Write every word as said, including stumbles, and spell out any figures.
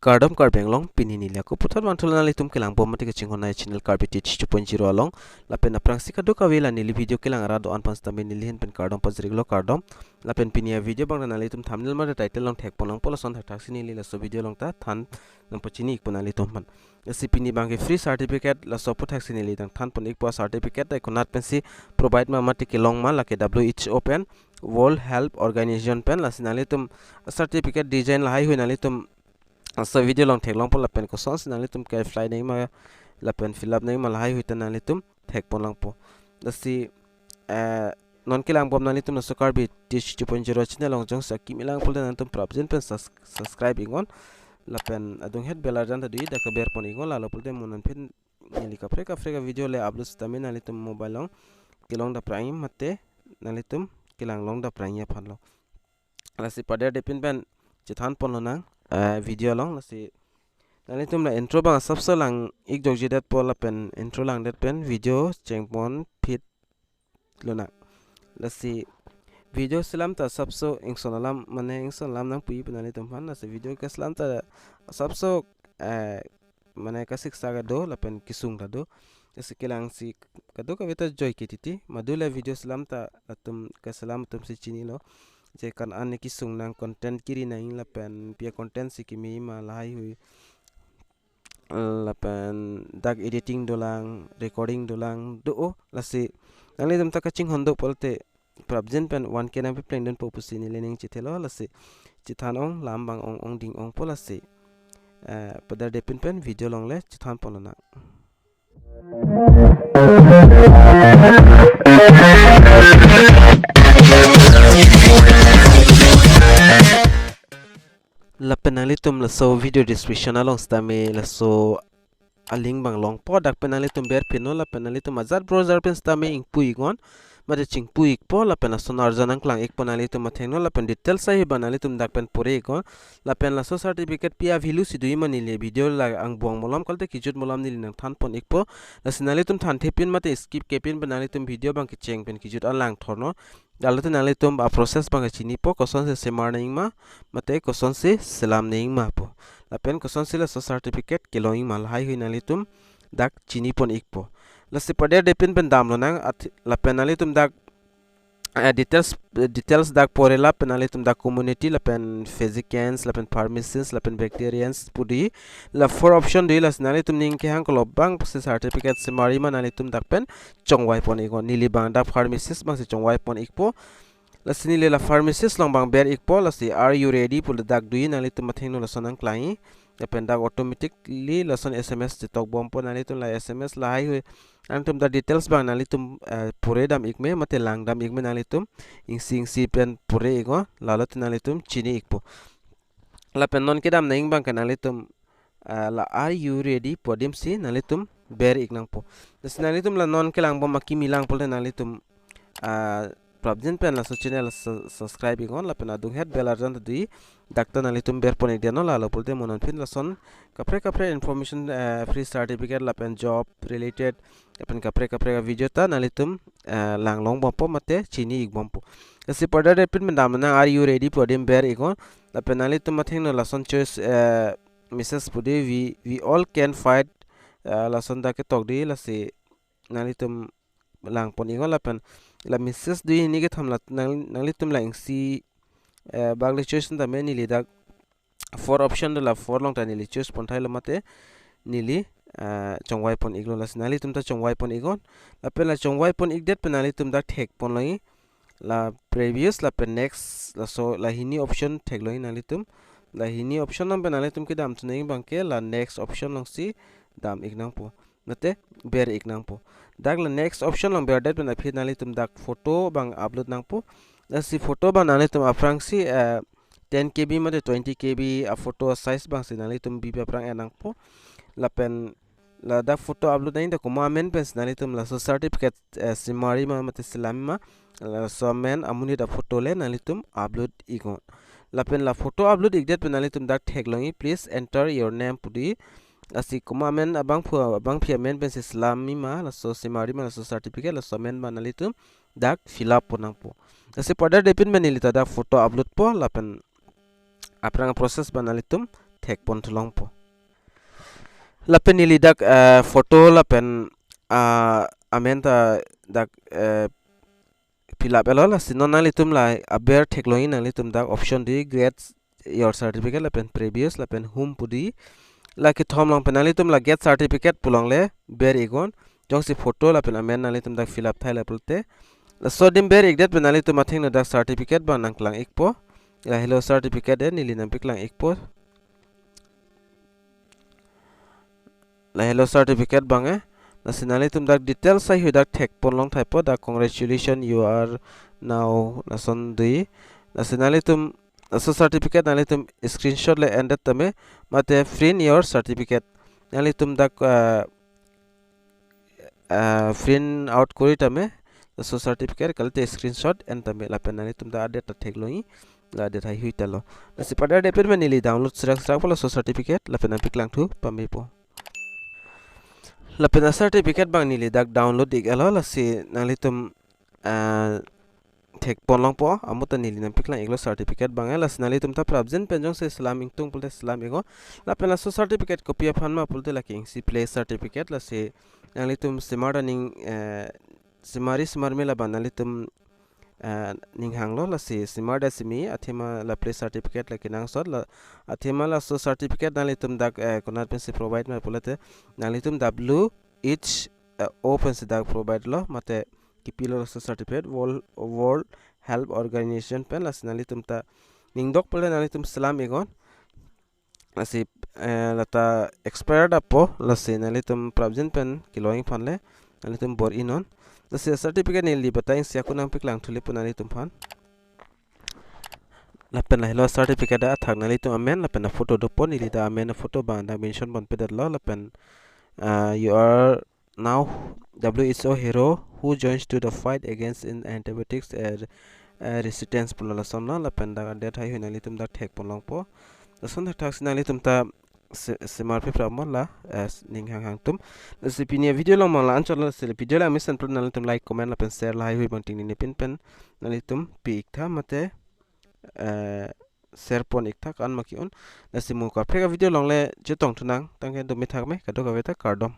Kardom Karbi Anglong, pini neli ako puthot vangthulo nanglitum kelang bom mate kachinghon nai channel Karbi Teach two point zero along. Lapen aphrangsi kadokave la neli video kelang arat do-an aphan sitame neli ahin pen kardom pajirlo, kardom. Lapen pini a-video abang nanglitum thumbnail mate title along thekpon longpo, lason thakthak si neli laso video along ta than nangpachini ikpo nanglitum aphan. Lasi pini abangke free certificate laso aphuthak si neli nangthanpon ikpo. Certificate ta konat pensi provide ma mate kelong ma, lake W H O pen, World Health Organization pen. Lasi nanglitum certificate design lahaihui nanglitum laso video along theklongpo, lapen kosonsi nanglitum ke-apply nangji ma lapen fill up nangji ma lahaihui ta nanglitum thekpon longpo. Lasi, eh, non kelang bom nanglitum laso Karbi Teach two point zero channel along jongsi akimi lang pulote nanglitum prapjin pen sus-, subscribe iknon. Lapen adunghet bell arjan ta do-i, dak keberpon iknon, lalo pulote mo non phin neli kaprek kaprek a-video le upload sitame nanglitum mobile along kelong daprang mate nanglitum kelang long daprang aphanlo. Lasi paderdepin pen chethanpon lonang, eh, video along. Lasi nanglitum la intro abang asapso lang ik jokjedetpo, lapen intro langdet pen video chengpon phit lonang. Lasi video selam ta asapso ingson alam, mane ingson alam nangpuji pu nanglitum aphan. Lasi video keselam ta asapso, eh, mane kasiksak ta do lapen kesung ta do. Lasi kelangsi kadokave ta joike titi. Madu le video selam ta latum keselam atumsi chinilo. Je kan an kesung nang, content kiri nang lapen pi a-content si kimi ma lahaihui. Lapen dak editing dolang, recording dolang do-o. Lasi nanglitum ta kachinghon do pulote prapjin pen one K nangpaplengdunpo pusi neli ning chethelo. Lasi chethan ong, lam abang ong ong ding ongpo. Lasi, eh, paderdepin pen video along le chethanpon lonang. Lapen nanglitum laso video description along sitame laso a-link abang longpo, dak pen nanglitum berpinnon, lapen nanglitum ajat browser pen sitame ingpu iknon, mate chingpu ikpo, lapen lason arjan nangklang ikpo nanglitum athengno, lapen details ahi abang nanglitum dak pen pore iknon. Lapen laso certificate pi a-value si doji ma neli video la angbong malom, kalite kejut malom neli nangthanpon ikpo. Lasi nanglitum thanthepin mate skip kepin pen nanglitum video abang kecheng pen kejut an langthornon. Lalote nanglitum a-process abang kachinipo, kosonsi semar nangji ma mate kosonsi selam nangji ma pu. Lapen kosonsi laso certificate kelongji ma lahaihui nanglitum dak chinipon ikpo. Lasi paderdepin pen dam lonang, ath-, lapen nanglitum dak, eh, details, eh, details dak pore lapen nanglitum dak community lapen physicians lapen pharmacists lapen veterinarians pu doji. La four option doji. Lasi nanglitum ning kehang kolo abangsi certificate semarji ma nanglitum dak pen chongvaipon iknon. Neli abang dak pharmacist abangsi chongvaipon ikpo. Lasi neli la pharmacist along abang ber ikpo. Lasi are you ready pu dak doji, nanglitum athengno lason nangklangji. Lapen dak automatically lason S M S chetokbompo, nanglitum la S M S lahaihui. Nanglitum dak details abang nanglitum, eh, pore dam ikme mate lang dam ikme nanglitum. Ingsi ingsi pen pore iknon, lalote nanglitum chini ikpo. Lapen non kedam nangji abangke nanglitum, ah, la are you ready pu adimsi nanglitum ber ik nangpo. Lasi nanglitum la non kelang bom akimi lang pulote nanglitum, ah, prapjin pen laso channel su-, subscribe iknon, lapen adunghet bell arjan ta doji, dak ta nanglitum berpon ikdetnon, lalo pulote mo non phin lason kaprek kaprek information, eh, free certificate lapen job related lapen kaprek kaprek a-video ta nanglitum, eh, lang longbompo mate chini ikbompo. Lasi paderdepin pen dam lonang, are you ready pu adim ber iknon. Lapen nanglitum athengno lason choice, eh, message pu doji, we, we all can fight, eh, lason dak ketok doji. Lasi nanglitum langpon iknon, lapen la message doji hini kethom la nang, nanglitum la ingsi, eh, bak le choice tame neli dak four option do, la four along ta neli choose pon thailo mate neli, ah, chongvaipon iklo. Lasi nanglitum ta chongvaipon iknon. Lapen la chongvaipon ikdet pen nanglitum dak thekpon longji, la previous lapen next, laso la hini option theklongji nanglitum. La hini option along pen nanglitum kedam thu nangji abangke la next option alongsi dam ik nangpo mate ber ik nangpo. Dak la next option along berdet pen aphi nanglitum dak photo abang upload nangpo. Lasi photo abang nanglitum aphrangsi, eh, ten K B mate twenty K B a-photo size abangsi nanglitum bibi aphrang en nangpo. Lapen ladak photo upload nangji ta komat amen pensi nanglitum laso certificate, eh, semarji ma mate selamji ma, laso amen amonit a-photo le nanglitum upload iknon. Lapen la photo upload ikdet pen nanglitum dak theklongji, please enter your name pu doji. Lasi komat amen abangphu, abangpi amen pensi selamji ma, laso semarji ma laso certificate, laso amen abang nanglitum dak fill up pon nangpo. Lasi paderdepin pen neli ta dak photo upload po, lapen aphrang process abang nanglitum thekpon thulongpo. Lapen neli dak, eh, photo lapen, ah, amen ta dak, eh, fill up etlo, lasi non nanglitum la aber theklongji, nanglitum dak option do, get your certificate lapen previous lapen whom pu do. La kethom along pen nanglitum la get certificate pu along le ber iknon. Jongsi photo lapen amen nanglitum dak fill up thai la pulote, laso adim ber ikdet pen nanglitum athengno dak certificate abang nangklang ikpo. Lahelo certificate, eh, neli nangpeklang ikpo. Lahelo certificate abang, eh. Lasi nanglitum dak details haihui dak thekpon longthaipo, dak congratulations, you are now lason do. Lasi nanglitum laso certificate nanglitum screenshot le endet tame, mate print your certificate. Nanglitum dak, eh, eh, print out kori tame, laso certificate kalite screenshot en tame, lapen nanglitum dak adet ta theklongji, la adet haihui ta lo. Lasi pada adet pen neli download serak serakpo laso certificate, lapen nangpeklang thu pamepo. Lapen a certificate abang neli dak download ik etlo, lasi nanglitum, eh, thekpon longpo, amo ta neli nangpeklang iklo certificate abang, eh, lasi nanglitum ta prapjin pen jongsi selam ingtung pulote selam iknon. Lapen laso certificate kopi aphan ma pulote lake isi place certificate, lasi nanglitum semar aning, eh, semari semar me labang nanglitum, eh, ning hanglo, lasi semar da simi, athema la place certificate lake nangsot la, athema laso certificate nanglitum dak, eh, konat pensi provide ma pulote nanglitum W H O pensi dak provide lo, mate kipilo laso certificate, World, World Health Organization pen, lasi nanglitum ta ningdok pule nanglitum selam iknon. Lasi, eh, lata expired apot, lasi nanglitum prapjin pen kelong aphan le nanglitum bor-inon. Lasi certificate neli batai isi ako nangpeklang thulepo nanglitum aphan. Lapen lahelo certificate athak nanglitum amen lapen a photo dopo, neli dak amen a photo abang dak mention ponpedetlo, lapen, ah, you are now W H O hero who joins to the fight against in antibiotics, eh, eh, resistance pulo lason lo, lapen dak adet haihui nanglitum dak thekpon longpo. Lason thakthak si nanglitum ta se-, semar pi pramo la, eh, s-, ning hang hang atum. Lasi pini video along ma la-an chot lo, lasi video la mesen pulote nanglitum like, comment lapen share lahaihui abang tingni ne pin pen nanglitum pi iktha mate, eh, share pon iktha, kan ma ki-un. Lasi mo kaprek a video along le chetong thunang, tangke dome thakme, kadokave ta kardom.